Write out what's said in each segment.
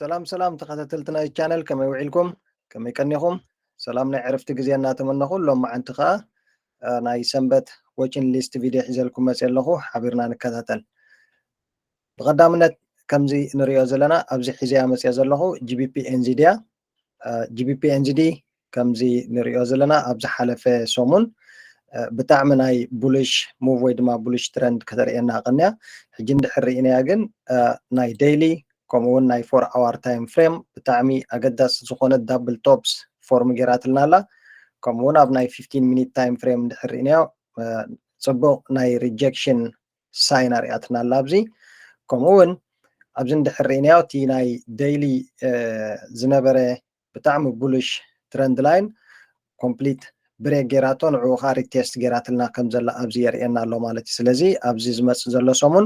ሰላም ሰላም ተኸታተልቲ ናይ ቻነል፣ ከመይ ውዒልኩም? ከመይ ቀኒኹም? ሰላም ናይ ዕረፍቲ ግዜ እናተመነኹ፣ ሎም መዓንቲ ኸዓ ናይ ሰንበት ዎችን ሊስት ቪድዮ ሒዘልኩም መፅእ ኣለኹ። ሓቢርና ንከታተል። ብቐዳምነት ከምዚ ንሪኦ ዘለና ኣብዚ ሒዘያ መፅእ ዘለኹ ጂቢፒ ኤንዚዲ እያ። ጂቢፒ ኤንዚዲ ከምዚ ንሪኦ ዘለና ኣብ ዝሓለፈ ሰሙን ብጣዕሚ ናይ ቡልሽ ሙቭ ወይ ድማ ቡልሽ ትረንድ ከተርእየና ቀንያ። ሕጂ እንድሕር ርኢናያ ግን ናይ ዴይሊ ከምኡ እውን ናይ ፎር ኣዋር ታይም ፍሬም ብጣዕሚ ኣገዳሲ ዝኾነ ዳብል ቶፕስ ፎርም ገይራትልና ኣላ። ከምኡ እውን ኣብ ናይ ፊፍቲን ሚኒት ታይም ፍሬም እንድሕር ርኢናዮ ፅቡቕ ናይ ሪጀክሽን ሳይን ኣርእያትና ኣላ ኣብዚ። ከምኡ እውን ኣብዚ እንድሕር ርኢናዮ እቲ ናይ ዴይሊ ዝነበረ ብጣዕሚ ቡልሽ ትረንድ ላይን ኮምፕሊት ብሬክ ገይራቶ፣ ንዕኡ ከዓ ሪቴስት ገይራትልና ከም ዘላ ኣብዚ የርእየና ኣሎ ማለት እዩ። ስለዚ ኣብዚ ዝመፅእ ዘሎ ሰሙን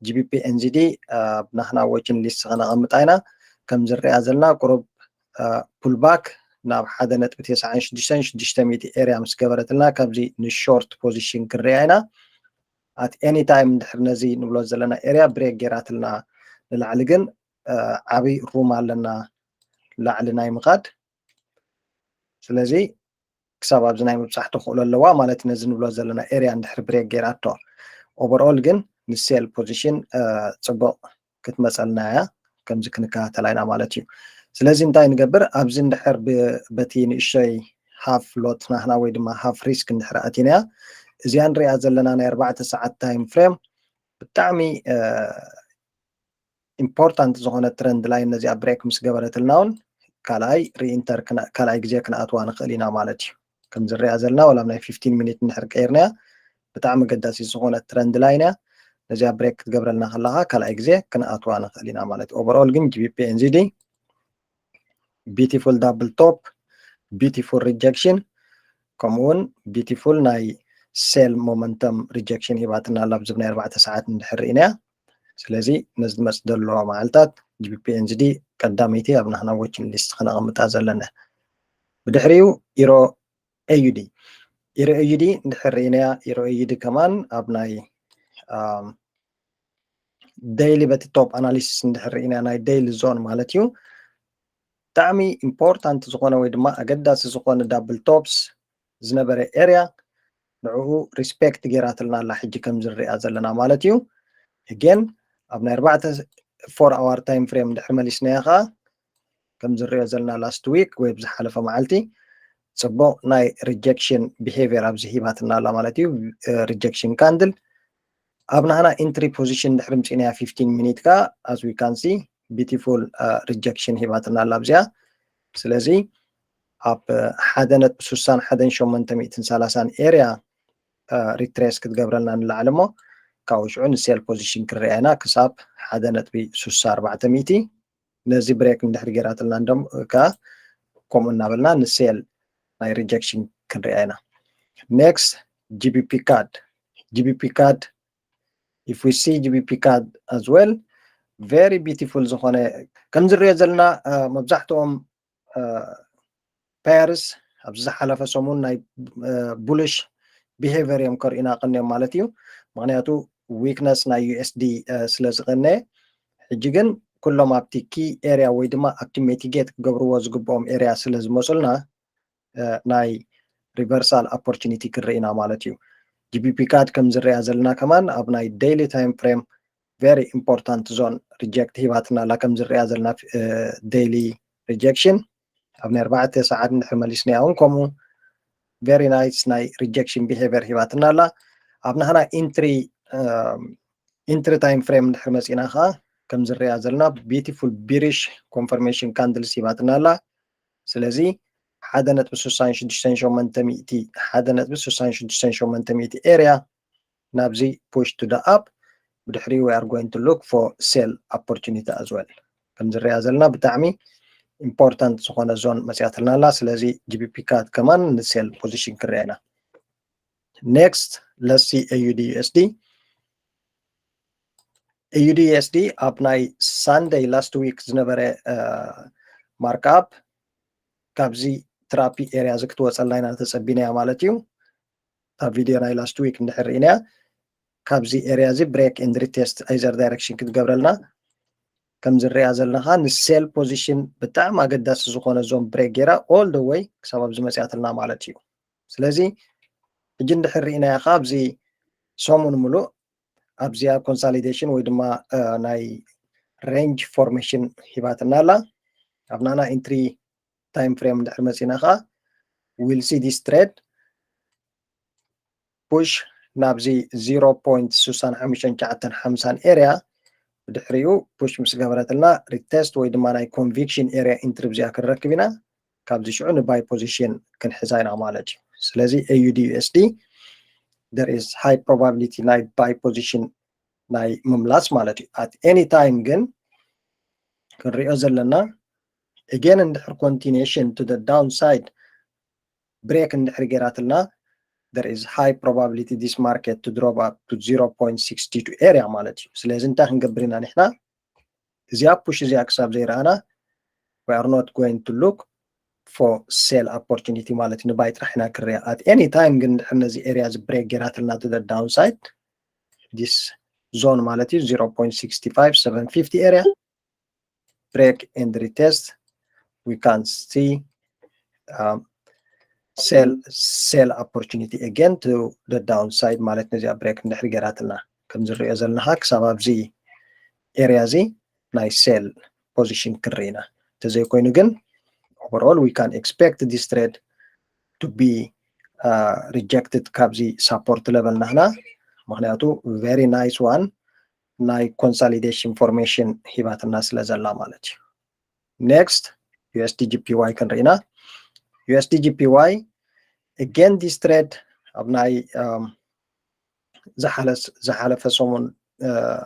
ጂቢፒ ኤንዚዲ ኣብ ናህና ዎችን ሊስት ከነቐምጣ ኢና። ከም ዝረኣ ዘለና ቁሩብ ፑልባክ ናብ ሓደ ነጥቢ ተስዓን ሽዱሽተን ሽዱሽተ ሚእቲ ኤርያ ምስ ገበረትልና ካብዚ ንሾርት ፖዚሽን ክንሪኣ ኢና። ኣት ኤኒ ታይም እንድሕር ነዚ ንብሎ ዘለና ኤርያ ብሬክ ገይራትልና ንላዕሊ ግን ዓብይ ሩም ኣለና ላዕሊ ናይ ምኻድ። ስለዚ ክሳብ ኣብዚ ናይ ምብፃሕ ተኽእሎ ኣለዋ ማለት ነዚ ንብሎ ዘለና ኤርያ እንድሕር ብሬክ ገይራቶ። ኦቨርኦል ግን ንሴል ፖዚሽን ፅቡቕ ክትመፀልና እያ። ከምዚ ክንከታተላ ኢና ማለት እዩ። ስለዚ እንታይ ንገብር? ኣብዚ እንድሕር በቲ ንእሽቶይ ሃፍ ሎት ናህና ወይ ድማ ሃፍ ሪስክ እንድሕር ኣቲናያ እዚኣ ንሪኣ ዘለና ናይ ኣርባዕተ ሰዓት ታይም ፍሬም ብጣዕሚ ኢምፖርታንት ዝኾነ ትረንድ ላይን ነዚኣ ብሬክ ምስ ገበረትልና እውን ካልኣይ ሪኢንተር ካልኣይ ግዜ ክንኣትዋ ንኽእል ኢና ማለት እዩ። ከም ዝረኣ ዘለና ዋላ ናይ ፊፍቲን ሚኒት እንድሕር ቀይርናያ ብጣዕሚ ገዳሲ ዝኾነ ትረንድ ላይን እያ። ነዚኣ ብሬክ ክትገብረልና ከለኻ ካልኣይ ግዜ ክንኣትዋ ንኽእል ኢና ማለት እዩ። ኦቨርኦል ግን ጂቢፒ ኤንዚዲ ቢቲፉል ዳብል ቶፕ፣ ቢቲፉል ሪጀክሽን ከምኡ እውን ቢቲፉል ናይ ሴል ሞመንተም ሪጀክሽን ሂባትና ኣላ ኣብዚ ናይ ኣርባዕተ ሰዓት እንድሕር ርኢናያ። ስለዚ ነዚ ዝመፅእ ዘሎ መዓልታት ጂቢፒ ኤንዚዲ ቀዳመይቲ ኣብ ናህና ዎችን ሊስት ክነቐምጣ ዘለና። ብድሕሪኡ ኢሮ ኤዩዲ ኢሮ ኤዩዲ እንድሕር ርኢናያ ኢሮ ኤዩዲ ከማን ኣብ ናይ ዴይሊ በቲ ቶፕ ኣናሊሲስ እንድሕር ርኢና ናይ ዴይሊ ዞን ማለት እዩ። ብጣዕሚ ኢምፖርታንት ዝኾነ ወይ ድማ ኣገዳሲ ዝኾነ ዳብል ቶፕስ ዝነበረ ኤርያ ንዕኡ ሪስፔክት ገይራትልና ኣላ ሕጂ ከም ዝርኣ ዘለና ማለት እዩ። እጌን ኣብ ናይ ኣርባዕተ ፎር ኣዋር ታይም ፍሬም እንድሕር መሊስናዮ ከዓ ከም ዝርኦ ዘለና ላስት ዊክ ወይ ብዝሓለፈ መዓልቲ ፅቡቕ ናይ ሪጀክሽን ቢሄቪየር ኣብዚ ሂባትና ኣላ ማለት እዩ። ሪጀክሽን ካንድል ኣብ ናህና ኢንትሪ ፖዚሽን ድሕሪ ምፅእናያ ፊፍቲን ሚኒት ከዓ as we can see beautiful ሪጀክሽን ሂባትና ኣላ ኣብዚኣ። ስለዚ ኣብ ሓደ ነጥቢ ስሳን ሓደን ሸሞንተ ሚእትን ሰላሳን ኤርያ ሪትሬስ ክትገብረልና ንላዕሊ እሞ ካብኡ ሽዑ ንሴል ፖዚሽን ክንሪኣ ኢና ክሳብ ሓደ ነጥቢ ስሳ ኣርባዕተ ሚእቲ። ነዚ ብሬክ እንድሕር ገይራትልና እንዶም ከዓ ከምኡ እናበልና ንሴል ናይ ሪጀክሽን ክንሪኣ ኢና። ኔክስት ጂቢፒ ካድ ጂቢፒ ካድ if we see ጂቢፒ ካድ as well very beautiful ዝኾነ ከም ዝሪኦ ዘለና መብዛሕትኦም ፓየርስ ኣብዚ ዝሓለፈ ሰሙን ናይ ቡልሽ ቢሄቨር እዮም ከርእዩና ቀንዮም ማለት እዩ። ምክንያቱ ዊክነስ ናይ ዩኤስዲ ስለ ዝቀነየ ሕጂ ግን ኩሎም ኣብቲ ኪ ኤርያ ወይ ድማ ኣብቲ ሜቲጌት ክገብርዎ ዝግብኦም ኤርያ ስለ ዝመፁልና ናይ ሪቨርሳል ኦፖርቹኒቲ ክንርኢ ኢና ማለት እዩ። ጂቢፒ ካድ ከም ዝረኣ ዘለና ከማን ኣብ ናይ ዴይሊ ታይም ፍሬም ቨሪ ኢምፖርታንት ዞን ሪጀክት ሂባትና ኣላ ከም ዝረኣ ዘለና ዴይሊ ሪጀክሽን ኣብ ናይ ኣርባዕተ ሰዓት እንድሕር መሊስናያ እውን ከምኡ ቨሪ ናይስ ናይ ሪጀክሽን ቢሄቨር ሂባትና ኣላ። ኣብ ናህና ኢንትሪ ኢንትሪ ታይም ፍሬም እንድሕር መፂና ከዓ ከም ዝረኣ ዘለና ቢዩቲፉል ቢሪሽ ኮንፈርሜሽን ካንድልስ ሂባትና ኣላ። ስለዚ ሓደ ነጥቢ ስሳን ሽዱሽተን ሸሞንተ ሚእቲ ሓደ ነጥቢ ስሳን ሽዱሽተን ሸሞንተ ሚእቲ ኤርያ ናብዚ push to the up ብድሕሪኡ we are going to look for sell opportunity as well ከም ዝረኣ ዘለና ብጣዕሚ ኢምፖርታንት ዝኾነ ዞን መፅያትልና ኣላ። ስለዚ ጂቢፒ ካድ ከማን ንሴል ፖዚሽን ክንሪኣ ኢና። Next let's see ኤዩዲ ዩኤስዲ ኤዩዲ ዩኤስዲ ኣብ ናይ ሳንደይ ላስት ዊክ ዝነበረ ማርክኣፕ ካብዚ ትራፒ ኤርያ እዚ ክትወፀልና ኢና ተፀቢናያ ማለት እዩ። ኣብ ቪድዮ ናይ ላስት ዊክ እንድሕር ርኢናያ ካብዚ ኤርያ እዚ ብሬክ ኤንድ ሪቴስት ኣይዘር ዳይሬክሽን ክትገብረልና ከም ዝረኣ ዘለኻ ን sell position ብጣዕሚ ኣገዳሲ ዝኾነ zone break ገይራ all the way ክሳብ ኣብዚ መፅኣትና ማለት እዩ። ስለዚ ሕጂ እንድሕር ርኢናዮ ከኣ ኣብዚ ሰሙን ሙሉእ ኣብዚኣ consolidation ወይ ድማ ናይ range formation ሂባትና ኣላ። ኣብ ናና entry time frame እንድሕር መፂና ከኣ we'll see this trade push ናብዚ zero point six five nine five area ብድሕሪኡ push ምስ ገበረትልና retest ወይ ድማ ናይ conviction area entry ብዚኣ ክንረክብ ኢና። ካብዚ ሽዑ ን buy position ክንሕዛ ኢና ማለት እዩ። ስለዚ A U D U S D there is high probability ናይ buy position ናይ ምምላስ ማለት እዩ። At any time ግን ክንሪኦ ዘለና again እንድሕር continuation to the downside break እንድሕር ገይራትልና there is high probability this market to drop up to zero point six two area ማለት እዩ። ስለዚ እንታይ ክንገብር ኢና ንሕና? እዚኣ push እዚኣ ክሳብ ዘይረኣና we are not going to look for sell opportunity ማለት እዩ። ን buy ጥራሕ ኢና ክርያ። At any time ግን እንድሕር ነዚ area እዚ break ገይራትልና to the downside this zone ማለት እዩ zero point six five seven fifty area break and retest we can see um, sell sell opportunity again to the downside ማለት ነዚኣ break እንድሕር ገይራትና ከም ዝሪኦ ዘለኻ ክሳብ ኣብዚ area እዚ ናይ sell position ክንርኢ ኢና። እንተዘይኮይኑ ግን overall we can expect this trade to be uh, rejected ካብዚ support level ናህና። ምክንያቱ very nice one ናይ consolidation formation ሂባትና ስለ ዘላ ማለት እዩ። Next U S D J P Y ክንርኢ ኢና። U S D J P Y again this trade ኣብ ናይ ዝሓለፈ ሰሙን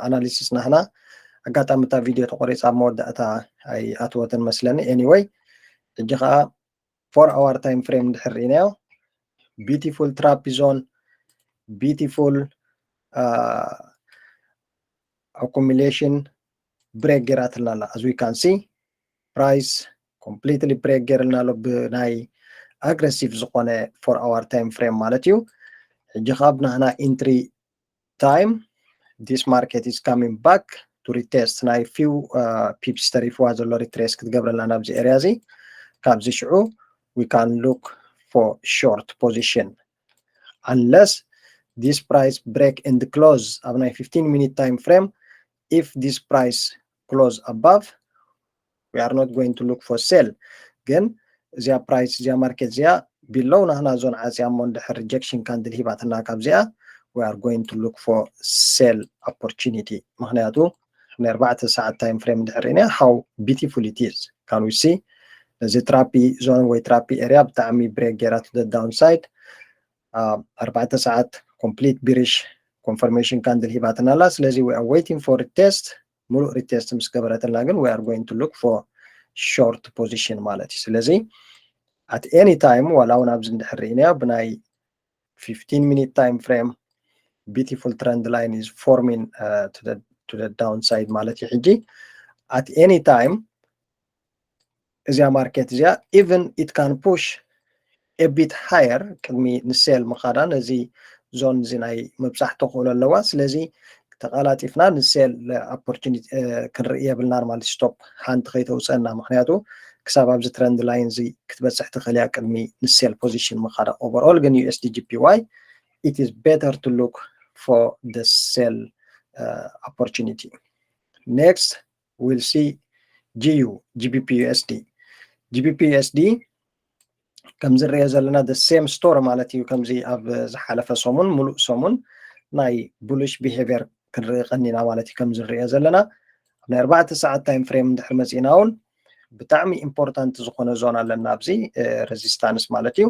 analysis ናህና ኣጋጣሚ እታ video ተቆሪፃ ኣብ መወዳእታ ኣይኣትወትን መስለኒ። Anyway ሕጂ ከዓ four hour time frame እንድሕር ርኢናዮ beautiful trap zone beautiful uh, accumulation break ገይራትልና ኣላ። As we can see price completely break ገይርልና ኣሎ ብናይ aggressive ዝኾነ four hour time frame ማለት እዩ። ሕጂ ካብ ናህና entry time this market is coming back to retest ናይ few uh, pips ተሪፍዋ ዘሎ retrace ክትገብረልና ናብዚ area እዚ። ካብዚ ሽዑ we can look for short position unless this price break and close ኣብ ናይ fifteen minute time frame. If this price close above we are not going to look for sell ግን እዚኣ price እዚኣ market እዚኣ below ናህና zone ዓፅያ እሞ እንድሕር rejection candle ሂባትና ካብዚኣ we are going to look for sell opportunity። ምክንያቱ ናይ ኣርባዕተ ሰዓት time frame እንድሕር ርኢና how beautiful it is can we see ነዚ trap zone ወይ trap area ብጣዕሚ break ገይራ to the downside ኣርባዕተ ሰዓት complete bearish confirmation candle ሂባትና ኣላ። ስለዚ we are waiting for retest ሙሉእ retest ምስ ገበረትና ግን we are going to look for short position ማለት እዩ። ስለዚ at any time ዋላ እውን ኣብዚ እንድሕር ርኢናዮ ብናይ fifteen minute time frame beautiful trend line is forming uh, to the to the downside ማለት እዩ። ሕጂ at any time እዚኣ market እዚኣ even it can push a bit higher ቅድሚ ን sell ምኻዳ ነዚ zone እዚ ናይ ምብፃሕ ተኽእሎ ኣለዋ። ስለዚ ተቐላጢፍና ን sell opportunity ክንርኢ የብልናን ማለት stop ሓንቲ ከይተውፀና ምክንያቱ ክሳብ ኣብዚ trend line እዚ ክትበፅሕ ትኽእል እያ ቅድሚ ን sell position ምኻዳ። Overall ግን U S D J P Y it is better to look for the sell uh, opportunity. Next we'll see G U G B P U S D G B P U S D ከም ዝረአ ዘለና the same story ማለት እዩ። ከምዚ ኣብ ዝሓለፈ ሰሙን ሙሉእ ሰሙን ናይ bullish behavior ክንርኢ ቀኒና ማለት እዩ። ከም ዝረአ ዘለና ናይ ኣርባዕተ ሰዓት time frame እንድሕር መፂና እውን ብጣዕሚ important ዝኾነ zone ኣለና ኣብዚ resistance ማለት እዩ።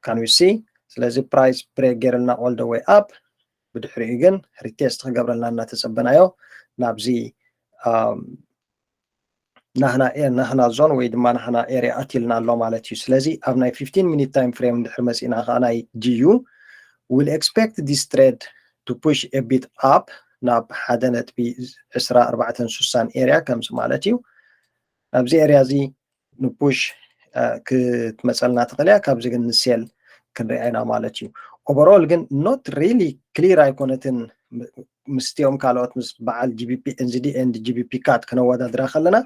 Can we see? ስለዚ price break ገይርልና all the way up ብድሕሪኡ ግን retest ክገብረልና እናተፀበናዮ ናብዚ ናህና zone ወይ ድማ ናህና area ኣትልና ኣሎ ማለት እዩ። ስለዚ ኣብ ናይ fifteen minute time frame እንድሕር መፂና ከዓ ናይ G U we'll expect this trade to push a bit up ናብ ሓደ ነጥቢ ዕስራ ኣርባዕተን ስሳን area ከምዚ ማለት እዩ። ናብዚ area እዚ ን push ክትመፀልና ትኽእል እያ። ካብዚ ግን ን sell ክንሪኣ ኢና ማለት እዩ። Overall ግን not really clear ኣይኮነትን ምስቲኦም ካልኦት ምስ በዓል GBP NZD and GBP CAD ክነወዳድራ ከለና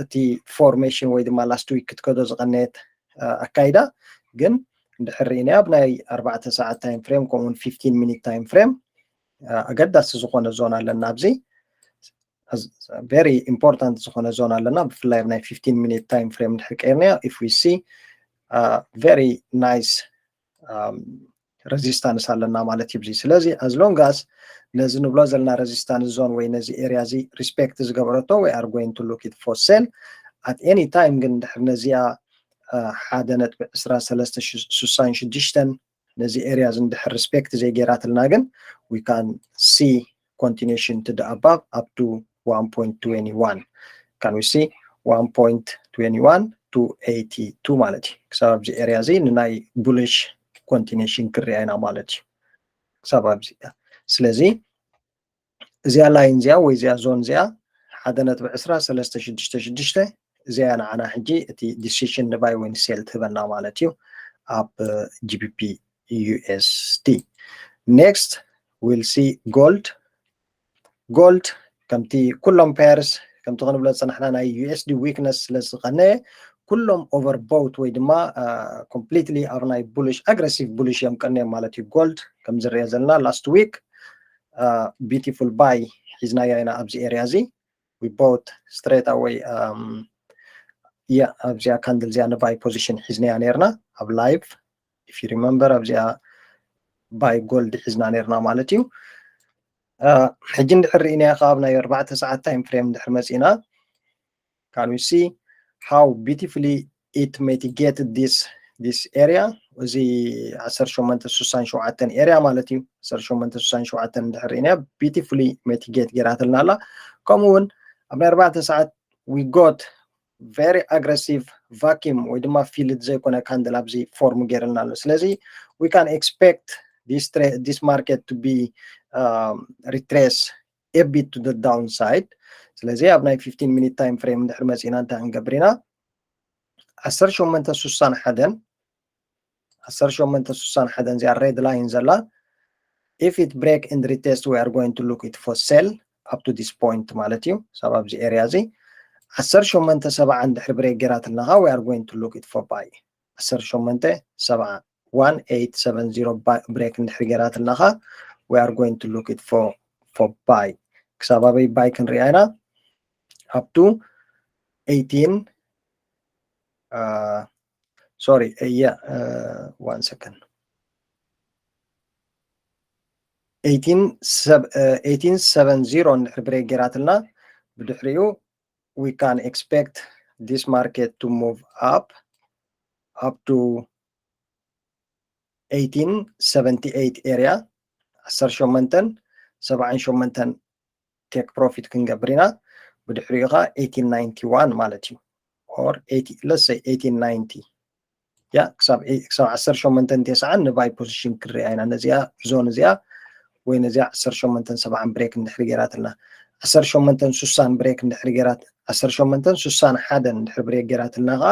እቲ formation ወይ ድማ last week ክትከዶ ዝቐነየት ኣካይዳ ግን እንድሕር ርኢናዮ ኣብ ናይ ኣርባዕተ ሰዓት time frame ከምኡውን fifteen minute time frame ኣገዳሲ ዝኾነ zone ኣለና ኣብዚ very important ዝኾነ zone ኣለና ብፍላይ ኣብ ናይ fifteen minute time frame እንድሕር ቀይርናዮ if we see very nice resistance ኣለና ማለት እዩ። ስለዚ as long as ነዚ ንብሎ ዘለና resistance zone ወይ ነዚ area እዚ respect ዝገበረቶ we are going to look it for sell at any time ግን ድሕር ነዚኣ ሓደ ነጥቢ ዕስራ ሰለስተ ስሳን ሽዱሽተን ነዚ area እዚ እንድሕር respect ዘይገይራትልና ግን we can see continuation to the above up to one point twenty one can we see one point twenty one two eighty two ማለት እዩ። ክሳብ ኣብዚ area እዚ ንናይ bullish continuation ክርያ ኢና ማለት እዩ። ክሳብ ኣብዚ ስለዚ እዚኣ line እዚኣ ወይ እዚኣ zone እዚኣ ሓደ ነጥቢ ዕስራ ሰለስተ ሽዱሽተ ሽዱሽተ እዚኣ ንዓና ሕጂ እቲ decision ን buy ወይ ን sell ትህበና ማለት እዩ ኣብ GBP USD። Next we'll see gold. Gold ከምቲ ኩሎም pairs ከምቲ ክንብሎ ዝፀናሕና ናይ USD weakness ስለ ዝቐነየ ኩሎም overbought ወይ ድማ completely ኣብ ናይ bullish aggressive bullish እዮም ቀንዮም ማለት እዩ። Gold ከም ዝርአ ዘለና last week beautiful buy ሒዝናያ ኢና ኣብዚ area እዚ we bought straight away yeah ኣብዚኣ candle እዚኣ ን buy position ሒዝናያ ነርና ኣብ live if you remember ኣብዚኣ buy gold ሒዝና ነርና ማለት እዩ። ሕጂ እንድሕር ርኢናዮ ካብ ናይ ኣርባዕተ ሰዓት time frame እንድሕር መፂና can we see how beautifully it mitigated this this area እዚ ዓሰርተ ሸሞንተ ስሳን ሸውዓተን area ማለት እዩ። ዓሰርተ ሸሞንተ ስሳን ሸውዓተን እንድሕር ርኢናዮ beautifully mitigate ገይራትልና ኣላ። ከምኡ እውን ኣብ ናይ ኣርባዕተ ሰዓት we got very aggressive vacuum ወይ ድማ filled ዘይኮነ candle ኣብዚ form ገይርልና ኣሎ። ስለዚ we can expect this this market to be retrace a bit to the downside። ስለዚ ኣብ ናይ fifteen minute time frame እንድሕር መፂና እንታይ ክንገብር ኢና? ዓሰርተ ሸሞንተ ስሳን ሓደን ዓሰርተ ሸሞንተ ስሳን ሓደን እዚኣ red line ዘላ if it break and retest we are going to look it for sell up to this point ማለት እዩ። ሳብ ኣብዚ area እዚ ዓሰርተ ሸሞንተ ሰብዓ እንድሕር break ገይራትልና we are going to look it for buy ዓሰርተ ሸሞንተ ሰብዓ one eight seven zero break እንድሕር ገይራትልና we are going to look it for for buy ክሳብ ኣበይ buy ክንሪኣ ኢና up to eighteen uh, sorry uh, yeah uh, one second eighteen eighteen seven zero እንድሕር break ገይራትልና ብድሕሪኡ we can expect this market to move up up to eighteen seventy eight area ዓሰርተ ሸሞንተን ሰብዓን ሸሞንተን take profit ክንገብር ኢና። ብድሕሪኡ ከዓ eighteen ninety one ማለት እዩ or let's say eighteen ninety yeah ክሳብ ክሳብ ዓሰርተ ሸሞንተን ተስዓን ን buy position ክርያ ኢና ነዚኣ zone እዚኣ ወይ ነዚኣ ዓሰርተ ሸሞንተን ሰብዓን break እንድሕር ገይራትልና ዓሰርተ ሸሞንተን ስሳን break እንድሕር ገይራት ዓሰርተ ሸሞንተን ስሳን ሓደን እንድሕር break ገይራትልና ከዓ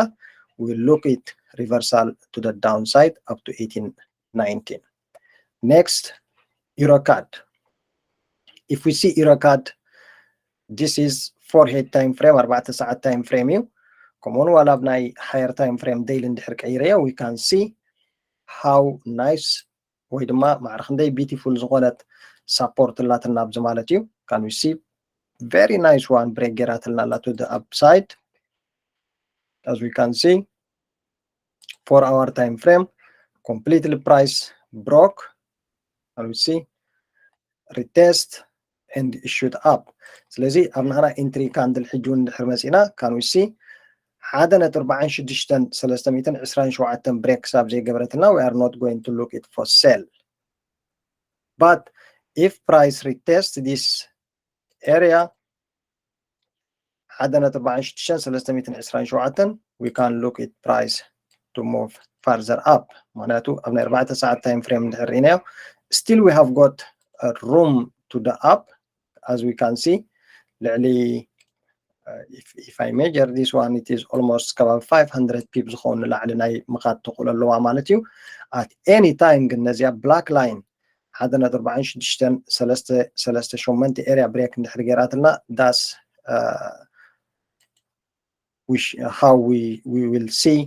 we look it reversal to the downside up to eighteen nineteen. Next, EuroCAD. If we see EuroCAD, this is four head time frame, ኣርባዕተ ሰዓት time frame እዩ። ከምኡውን ዋላ ኣብ ናይ higher time frame daily እንድሕር ቀይረዮ we can see how nice ወይ ድማ ማዕረ ክንደይ beautiful ዝኾነት support እላትና ኣብዚ ማለት እዩ። Can we see very nice one break ገይራትልና ኣላ to the upside as we can see four hour time frame completely price broke can we see retest and shoot up ስለዚ ኣብ ናህና entry candle ሕጂ እውን እንድሕር መፂና can we see ሓደ ነጥቢ ኣርባዓን ሽዱሽተን ሰለስተ ሚእትን ዕስራን ሸውዓተን break ክሳብ ዘይገበረትና we are not going to look it for sell but if price retest this area ሓደ ነጥቢ ኣርባዓን ሽዱሽተን ሰለስተ ሚእትን ዕስራን ሸውዓተን we can look it price to move further up ምክንያቱ ኣብ ናይ ኣርባዕተ ሰዓት time frame እንድሕር ርኢናዮ still we have got room to the up as we can see ልዕሊ if, if I measure this one it is almost ከባቢ five hundred pip ዝኸውን ንላዕሊ ናይ ምኻድ ተኽእሎ ኣለዋ ማለት እዩ at any time ግን ነዚኣ black line ሓደ ነጥቢ ኣርባዕን ሽዱሽተን ሰለስተ ሰለስተ ሸሞንተ area break እንድሕር ገይራትና that's uh, which, how we, we will see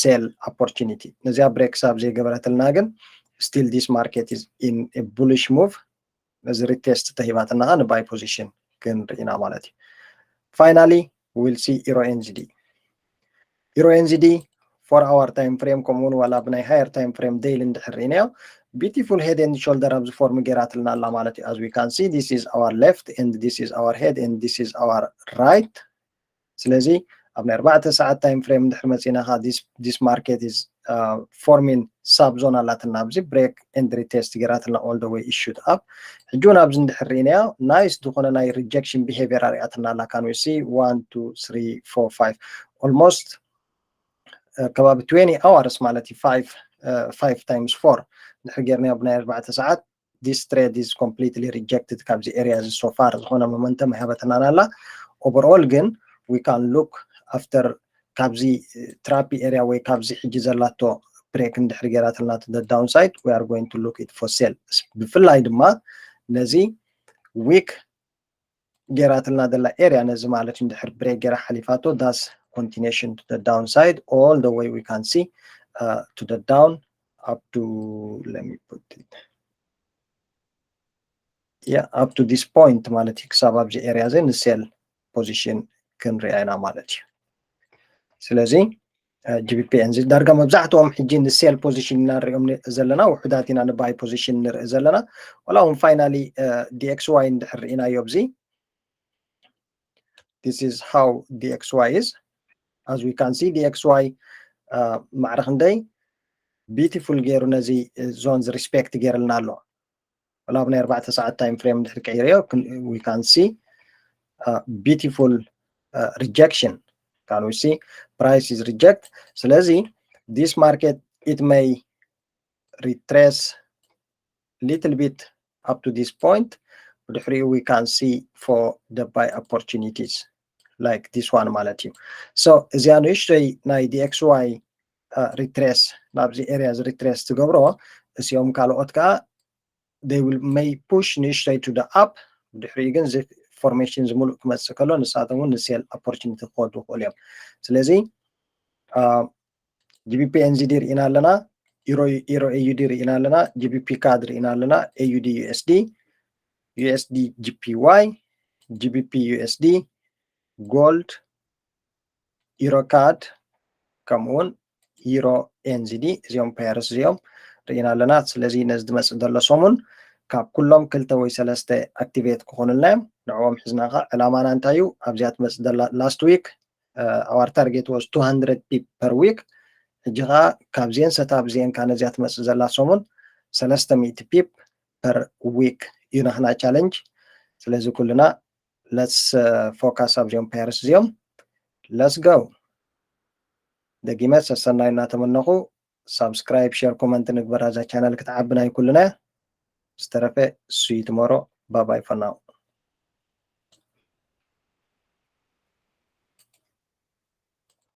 sell opportunity። ነዚኣ break ሳብ ዘይገበረትልና ግን still this market is in a bullish move። ነዚ retest ተሂባትና ን buy position ክንርኢና ማለት እዩ። Finally we'll see Euro NZD። Euro NZD four hour time frame ከምኡውን ዋላ ብናይ higher time frame daily እንድሕር ርኢናዮ beautiful head and shoulder ኣብዚ form ገይራትልና ኣላ ማለት እዩ። As we can see this is our left and this is our head and this is our right። ስለዚ ኣብ ናይ ኣርባዕተ ሰዓት time frame እንድሕር መፂና ካ this market is forming sub zone ኣላትና ኣብዚ break and retest ገይራትና all the way shoot up። ሕጂ እውን ኣብዚ እንድሕር ርኢናዮ nice ዝኾነ ናይ rejection behavior ኣሪኣትና ኣላ። Can we see one two three four five almost ከባቢ twenty hours ማለት እዩ። Five times four እንድሕር ጌርናዮ ብናይ ኣርባዕተ ሰዓት this trade is completely rejected ካብዚ area እዚ so far ዝኾነ momentum ኣይሃበትናን ኣላ። Overall ግን we can look after ካብዚ trap area ወይ ካብዚ ሕጂ ዘላቶ break እንድሕር ገይራትልና to the downside we are going to look it for sell። ብፍላይ ድማ ነዚ weak ገይራትልና ዘላ area ነዚ ማለት እንድሕር break ገይራ ሓሊፋቶ that's continuation to the downside all the way we can see uh, to the down up to let me put it yeah up to this point ማለት እዩ። ክሳብ ኣብዚ area እዚ ን sell position ክንሪኣ ኢና ማለት እዩ። ስለዚ GBP NZD ዳርጋ መብዛሕትኦም ሕጂ ን sell position ኢና ንሪኦም ዘለና፣ ውሑዳት ኢና ን buy position ንርኢ ዘለና። ዋላ እውን finally DXY እንድሕር ርኢናዮ ኣብዚ this is how DXY is as we can see DXY ማዕረ ክንደይ beautiful ገይሩ ነዚ zones respect ገይርልና ኣሎ። ዋላ ኣብ ናይ ኣርባዕተ ሰዓት time frame እንድሕር ቀይረዮ we can see beautiful rejection can we see price is reject። ስለዚ this market it may retrace little bit up to this point ብድሕሪኡ we can see for the buy opportunities like this one ማለት እዩ። So እዚኣ ንእሽተይ ናይ DXY retrace ናብዚ area እዚ retrace ትገብሮ እሲኦም ካልኦት ከዓ they will may push ንእሽተይ to the up ብድሕሪኡ ግን እዚ formation ዝሙሉእ ክመፅእ ከሎ ንሳቶም እውን ን sell opportunity ክወዱ ይኽእሉ እዮም። ስለዚ GBP NZD ርኢና ኣለና፣ Euro AUD ርኢና ኣለና፣ GBP CAD ርኢና ኣለና፣ AUD USD፣ USD JPY፣ GBP USD፣ gold፣ Euro CAD ከምኡውን Euro NZD እዚኦም pairs እዚኦም ርኢና ኣለና። ስለዚ ነዚ ዝመፅእ ዘሎ ሰሙን ካብ ኩሎም ክልተ ወይ ሰለስተ activate ክኾኑልና እዮም። ንዕኦም ሒዝና ከዓ ዕላማና እንታይ እዩ? ኣብዚኣ ትመፅእ ዘላ last week our target was two hundred pip per week። ሕጂ ከዓ ካብዚአን ሰታ ኣብዚአን ከዓ ነዚኣ ትመፅእ ዘላ ሰሙን ሰለስተ ሚእቲ pip per week እዩ ናትና challenge። ስለዚ ኩልና let's focus ኣብዚኦም pairs እዚኦም። Let's go። ደጊመ ሰሰናዩ እናተመነኹ subscribe፣ share፣ comment ንግበራ እዛ channel ክትዓቢ ናይ ኩልና። ዝተረፈ see you tomorrow። Bye bye for now።